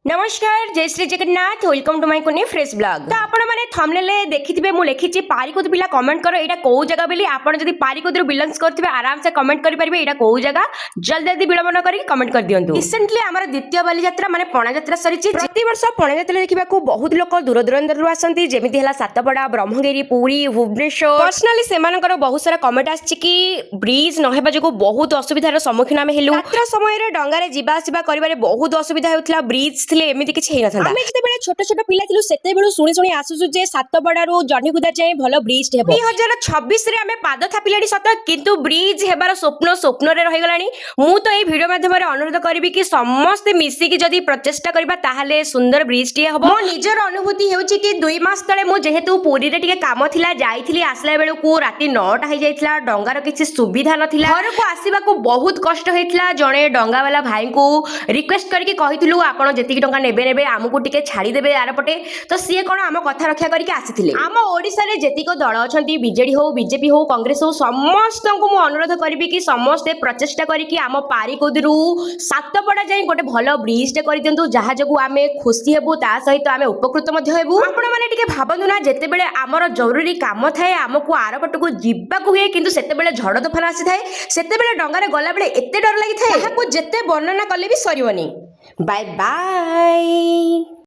ନମସ୍କାର, ଜୟ Shri Jagannath. Welcome to my Kuni fresh vlog. ତ ଆପଣମାନେ ଥମ୍ବନେଲରେ ଦେଖିଥିବେ, ମୁଁ ଲେଖିଛି "ପାରିକୁଦ ପିଲା କମେଣ୍ଟ କର, ଏଇଟା କୋଉ ଜାଗା" ବୋଲି। ଆପଣ ଯଦି ପାରିକୁଦରୁ ବିଲଙ୍ଗସ୍ କରୁଥିବେ, ଆରାମସେ କମେଣ୍ଟ କରିପାରିବେ ଏଇଟା କୋଉ ଜାଗା। ଜଲ୍ଦି ଜଲ୍ଦି ବିଳମ୍ବ ନ କରିକି କମେଣ୍ଟ କରିଦିଅନ୍ତୁ। ରିସେଣ୍ଟଲି ଆମର ଦ୍ୱିତୀୟ ବାଲିଯାତ୍ରା ମାନେ ପଣାଯାତ୍ରା ସରିଛି। ପ୍ରତିବର୍ଷ ପଣାଯାତ୍ରା ଦେଖିବାକୁ ବହୁତ ଲୋକ ଦୂର ଦୂରାନ୍ତରରୁ ଆସନ୍ତି, ଯେମିତି ହେଲା ସାତପଡ଼ା, ବ୍ରହ୍ମଗିରି, ପୁରୀ, ଭୁବନେଶ୍ୱର। ପର୍ସନାଲି ସେମାନଙ୍କର ବହୁତ ସାରା କମେଣ୍ଟ ଆସିଛି କି ବ୍ରିଜ ନ ହେବା ଯୋଗୁଁ ବହୁତ ଅସୁବିଧାର ସମ୍ମୁଖୀନ ଆମେ ହେଲୁ। ରାତ୍ର ସମୟରେ ଡଙ୍ଗାରେ ଯିବା ଆସିବା କରିବାରେ ବହୁତ ଅସୁବିଧା ହେଉଥିଲା। ବ୍ରିଜ ଥିଲେ ଏମିତି କିଛି ହେଇନଥାନ୍ତା। ଆମେ ଯେତେବେଳେ ଛୋଟ ଛୋଟ ପିଲା ଥିଲୁ, ସେତେବେଳୁ ଶୁଣି ଶୁଣି ଆସୁଛୁ ଯେ ସାତପଡ଼ାରୁ ଜହ୍ନିକୁଦା ଯାଏଁ ଭଲ ବ୍ରିଜ ହେବ। 2026ରେ ଆମେ ପାଦ ଥାପିଲେଣି ସତ, କିନ୍ତୁ ବ୍ରିଜ ହେବାର ସ୍ୱପ୍ନ ସ୍ୱପ୍ନରେ ରହିଗଲାଣି। ମୁଁ ତ ଏଇ ଭିଡ଼ିଓ ମାଧ୍ୟମରେ ଅନୁରୋଧ କରିବି କି ସମସ୍ତେ ମିଶିକି ଯଦି ପ୍ରଚେଷ୍ଟା କରିବା, ତାହେଲେ ସୁନ୍ଦର ବ୍ରିଜଟିଏ ହବ। ମୋ ନିଜର ଅନୁଭୂତି ହେଉଛି କି 2 ମାସ ତଳେ ମୁଁ ଯେହେତୁ ପୁରୀରେ ଟିକେ କାମ ଥିଲା ଯାଇଥିଲି, ଆସିଲା ବେଳକୁ ରାତି 9ଟା ହେଇଯାଇଥିଲା। ଡଙ୍ଗାର କିଛି ସୁବିଧା ନଥିଲା, ଘରକୁ ଆସିବାକୁ ବହୁତ କଷ୍ଟ ହେଇଥିଲା। ଜଣେ ଡଙ୍ଗାବାଲା ଭାଇଙ୍କୁ ରିକ୍ୱେଷ୍ଟ କରିକି କହିଥିଲୁ, ଆପଣ ଯେତିକି ଟଙ୍କା ନେବେ ନେବେ, ଆମକୁ ଟିକେ ଛାଡ଼ିଦେବେ ଆରପଟେ। ତ ସିଏ କ'ଣ ଆମ କଥା ରକ୍ଷା କରିକି ଆସିଥିଲେ। ଆମ ଓଡ଼ିଶାରେ ଯେତିକ ଦଳ ଅଛନ୍ତି, ବିଜେଡି ହଉ, ବିଜେପି ହଉ, କଂଗ୍ରେସ ହଉ, ସମସ୍ତଙ୍କୁ ମୁଁ ଅନୁରୋଧ କରିବି କି ସମସ୍ତେ ପ୍ରଚେଷ୍ଟା କରିକି ଆମ ପାରିକୁଦରୁ ସାତପଡ଼ା ଯାଇ ଗୋଟେ ଭଲ ବ୍ରିଜଟେ କରିଦିଅନ୍ତୁ, ଯାହା ଯୋଗୁଁ ଆମେ ଖୁସି ହେବୁ, ତା ସହିତ ଆମେ ଉପକୃତ ମଧ୍ୟ ହେବୁ। ଆପଣମାନେ ଟିକେ ଭାବନ୍ତୁ ନା, ଯେତେବେଳେ ଆମର ଜରୁରୀ କାମ ଥାଏ, ଆମକୁ ଆରପଟକୁ ଯିବାକୁ ହୁଏ, କିନ୍ତୁ ସେତେବେଳେ ଝଡ଼ ତୋଫାନ ଆସିଥାଏ। ସେତେବେଳେ ଡଙ୍ଗାରେ ଗଲାବେଳେ ଏତେ ଡର ଲାଗିଥାଏ, ତାହାକୁ ଯେତେ ବର୍ଣ୍ଣନା କଲେ ବି ସରିବନି। Bye bye.